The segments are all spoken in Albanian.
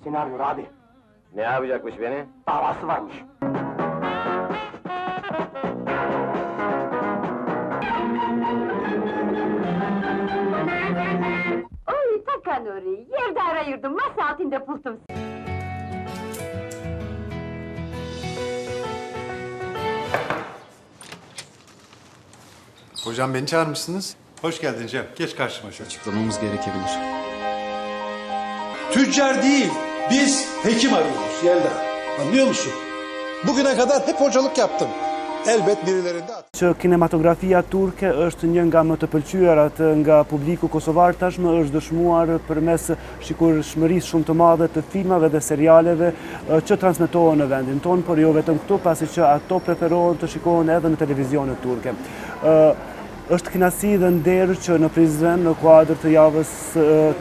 Seni arıyor abi. Ne yapacakmış beni? Davası varmış. Oy Takanuri, yerde arayırdım, masa altında buldum. Hocam beni çağırmışsınız. Hoş geldin Cem. Geç karşıma şöyle. Açıklamamız gerekebilir. Tüccar değil, biz hekim arıyoruz Yelda. Anlıyor musun? Bugüne kadar hep hocalık yaptım. Elbet birilerinde Që kinematografia turke është një nga më të pëlqyerat nga publiku kosovar tashmë është dëshmuar përmes shikueshmërisë shumë të madhe të filmave dhe serialeve që transmetohen në vendin tonë, por jo vetëm këtu, pasi që ato preferohen të shikohen edhe në televizionet turke. Është kënaqësi dhe nder që në Prizren, në kuadër të javës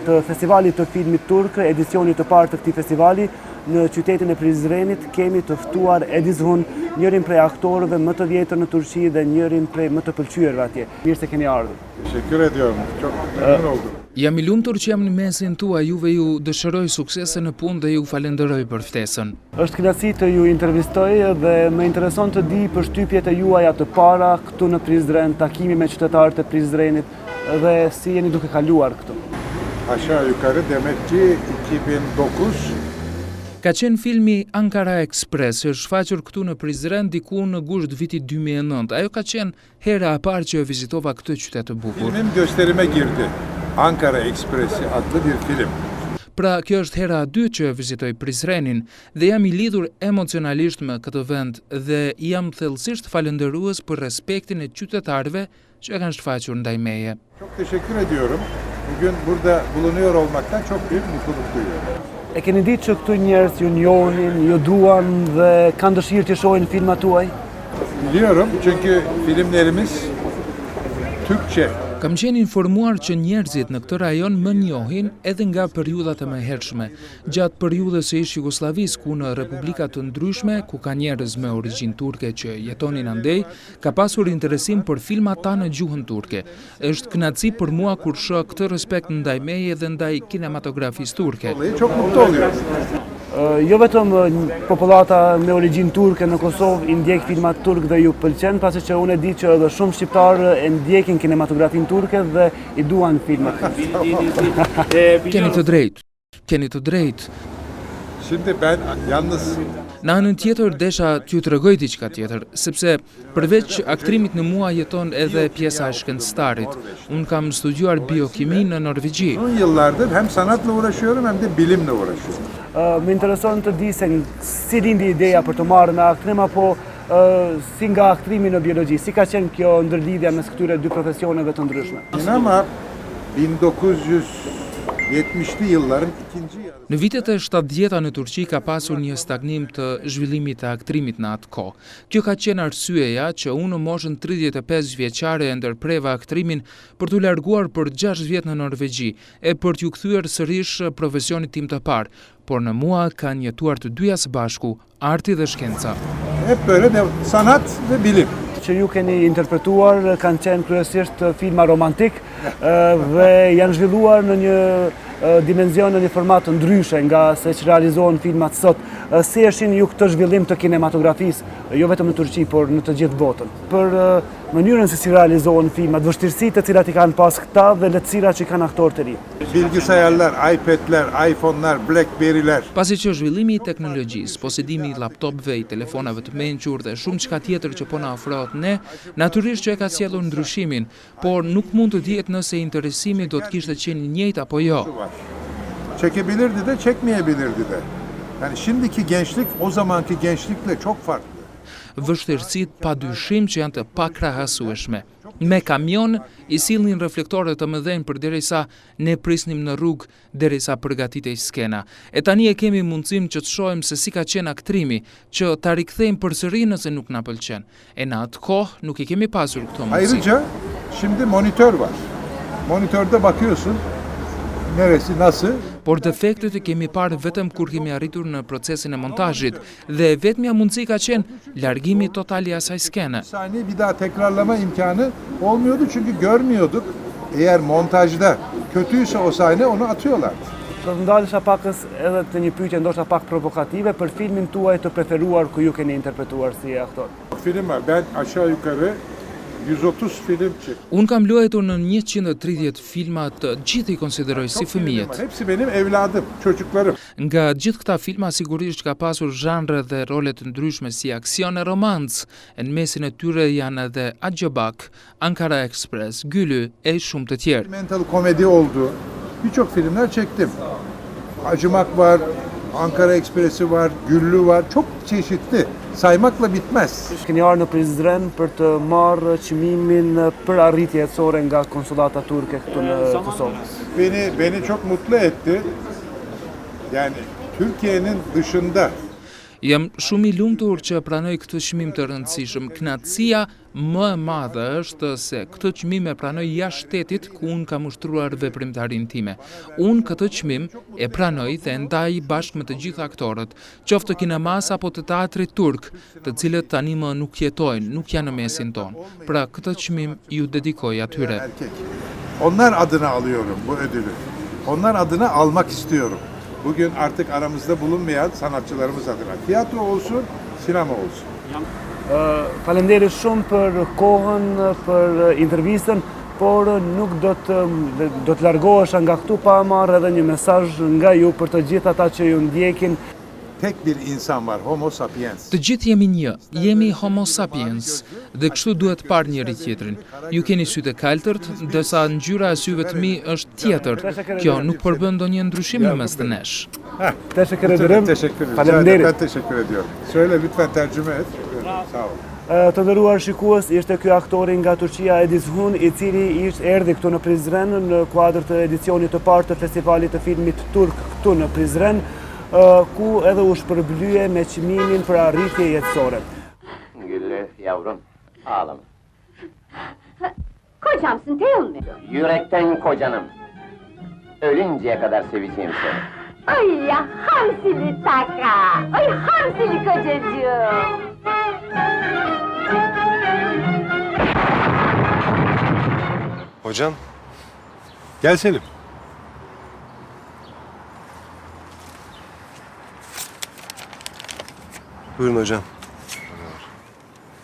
të festivalit të filmit turk, edicionit të parë të këtij festivali, në qytetin e Prizrenit kemi të ftuar Ediz Hun, njërin prej aktorëve më të vjetër në Turqi dhe njërin prej më të pëlqyerve atje. Mirë se keni ardhur. Teşekkür ediyorum. Çok memnun oldum. Jam i lumtur që jam në mesin tuaj, juve ju dëshiroj suksese në punë dhe ju falenderoj për ftesën. Është kënaqësi të ju intervistoj dhe më intereson të di përshtypjet e juaja të para këtu në Prizren, takimi me qytetarët e Prizrenit dhe si jeni duke kaluar këtu. Aşağı yukarı demek ki 2009 Ka qenë filmi Ankara Express, që është shfaqur këtu në Prizren diku në gusht vitit 2009. Ajo ka qenë hera e parë që e vizitova këtë qytet të bukur. filmim gösterime girdi. Ankara Ekspresi adlı bir film. Pra, kjo është hera e dytë që e vizitoj Prizrenin dhe jam i lidhur emocionalisht me këtë vend dhe jam thellësisht falënderues për respektin e qytetarëve që e kanë shfaqur ndaj meje. Çok teşekkür ediyorum. Bugün burada bulunuyor olmaktan çok büyük mutluluk duyuyorum. E keni ditë që këtu njerëz ju njohin, ju duan dhe kanë dëshirë të shohin filmat tuaj? Biliyorum çünkü filmlerimiz Türkçe. Kam qenë informuar që njerëzit në këtë rajon më njohin edhe nga periudhat e mëhershme. Gjatë periudhës së ish Jugosllavisë, ku në republika të ndryshme, ku ka njerëz me origjinë turke që jetonin andej, ka pasur interesim për filmat tanë në gjuhën turke. Është kënaqësi për mua kur shoh këtë respekt ndaj meje dhe ndaj kinematografisë turke. Dolayı çok mutlu oluyorum. Jo vetëm popullata me origjinë turke në Kosovë i ndjek filmat turk dhe ju pëlqen, pasi që unë e di që edhe shumë shqiptarë e ndjekin kinematografinë turke dhe i duan filmat. Keni të drejtë. Keni të drejtë. Şimdi ben yalnız Në anën tjetër desha t'ju tregoj diçka tjetër, sepse përveç aktrimit në mua jeton edhe pjesa e shkencëtarit. Unë kam studiuar biokimi në Norvegji. uzun yıllardır hem sanatla uğraşıyorum hem de bilimle uğraşıyorum. Më intereson të di se si lindi ideja për të marrë me aktrim apo si nga aktrimi në biologji, si ka qenë kjo ndërlidhja mes këtyre dy profesioneve të ndryshme? Sinema 1970'li yılların ikinci yarısı. Në vitet e 70-ta në Turqi ka pasur një stagnim të zhvillimit të aktrimit në atë kohë. Kjo ka qenë arsyeja që unë në moshën 35 vjeçare e ndërpreva aktrimin për t'u larguar për 6 vjet në Norvegji e për t'ju kthyer sërish profesionit tim të parë, por në mua kanë jetuar të dyja së bashku, arti dhe shkenca. Hep böyle de sanat ve bilim. Që ju keni interpretuar kanë qenë kryesisht filma romantik dhe janë zhvilluar në një dimenzion, në një format të ndryshe nga se që realizohen filmat sot. Si e shihni ju këtë zhvillim të kinematografisë, jo vetëm në Turqi, por në të gjithë botën? Për mënyrën se si realizohen filmat, vështirësitë të cilat i kanë pas këta dhe lehtësirat që i kanë aktorët e ri. Bilgisayarlar, iPad'ler, iPhone'lar, BlackBerry'ler. Pasi që zhvillimi i teknologjisë, posedimi i laptopëve, i telefonave të mençur dhe shumë çka tjetër që po na ofrohet ne, natyrisht që e ka sjellur ndryshimin, por nuk mund të dihet nëse interesimi do të kishte qenë i njëjtë apo jo. var. Çekebilirdi de çekmeyebilirdi de. Yani şimdiki gençlik o zamanki gençlikle çok farklı. Vështirësitë pa dyshim që janë të pakrahasueshme. Me kamion i sillnin reflektorë të mëdhenj përderisa ne prisnim në rrugë derisa përgatitej skena. E tani e kemi mundësinë që të shohim se si ka qenë aktrimi, që ta rikthejmë përsëri nëse nuk na pëlqen. E në atë kohë nuk i kemi pasur këto mundësi. Ayrıca şimdi monitör var. Monitörde bakıyorsun neresi nasıl. Por defektet i kemi parë vetëm kur kemi arritur në procesin e montazhit dhe e vetmja mundësi ka qenë largimi total i asaj skene. Sahneyi bir daha tekrarlama imkanı olmuyordu çünkü görmüyorduk. Eğer montajda kötüyse o sahne onu atıyorlardı. Do të ndalesha pakës edhe te një pyetje ndoshta pak provokative për filmin tuaj të preferuar ku ju keni interpretuar si aktor. Film var. Ben aşağı yukarı 130 film çektim. Unë kam luajtur në 130 filma të gjithë i konsideroj si Çok filmim fëmijët. var. Hepsi benim evladım, çocuklarım. Nga gjithë këta filma sigurisht ka pasur zhanre dhe role të ndryshme si aksion e romancë. E në mesin e tyre janë edhe Acımak, Ankara Express, Güllü e shumë të tjerë. Mental komedi oldu. Birçok filmler çektim. Acımak var, Ankara Ekspresi var, Güllü var. Çok çeşitli. Saymakla bitmez. Keni ardhur në Prizren për të marrë çmimin për arritje jetësore nga konsullata turke këtu në Kosovë. Beni beni çok mutlu etti. Yani Türkiye'nin dışında Jam shumë i lumtur që pranoj këtë çmim të rëndësishëm. Kënaqësia më e madhe është se këtë çmim e pranoj jashtë shtetit ku unë kam ushtruar veprimtarinë time. Unë këtë çmim e pranoj dhe e ndaj bashkë me të gjithë aktorët, qoftë të kinemas apo të teatrit turk, të cilët tani më nuk jetojnë, nuk janë në mesin tonë. Pra këtë çmim ju dedikoj atyre. erkek. Onlar adına alıyorum bu ödülü. Onlar adına almak istiyorum. Bugün artık aramızda bulunmayan sanatçılarımız adına. Tiyatro olsun, sinema olsun. Faleminderit shumë për kohën, për intervistën, por nuk do të do të largohesha nga këtu pa marrë edhe një mesazh nga ju për të gjithë ata që ju ndjekin. Tek bir insan var, Homo sapiens. Të gjithë jemi një, jemi homo sapiens dhe kështu duhet parë njëri tjetrin. Ju keni sytë e kaltërt, ndërsa ngjyra e syve të mi është tjetër. Kjo nuk përbën ndonjë ndryshim në mes të nesh. Teşekkür ederim. Teşekkür ederim. Faleminderit. Ben teşekkür ediyorum. Söyle lütfen tercüme et. Sağ ol. Të nderuar shikues, ishte ky aktori nga Turqia Ediz Hun, i cili ishte erdhi këtu në Prizren në kuadër të edicionit të parë të festivalit të filmit turk këtu në Prizren, ku edhe u shpërblye me çmimin për arritje jetësore. Güllü yavrum, ağlama. Kocamsın değil mi? Yürekten kocanım. Ölünceye kadar seveceğim seni. Ay ya hamsili taka! Ay hamsili kocacığım! Hocam, Gel Selim. buyurun hocam.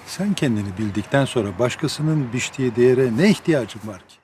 Sen kendini bildikten sonra başkasının biçtiği değere ne ihtiyacın var ki?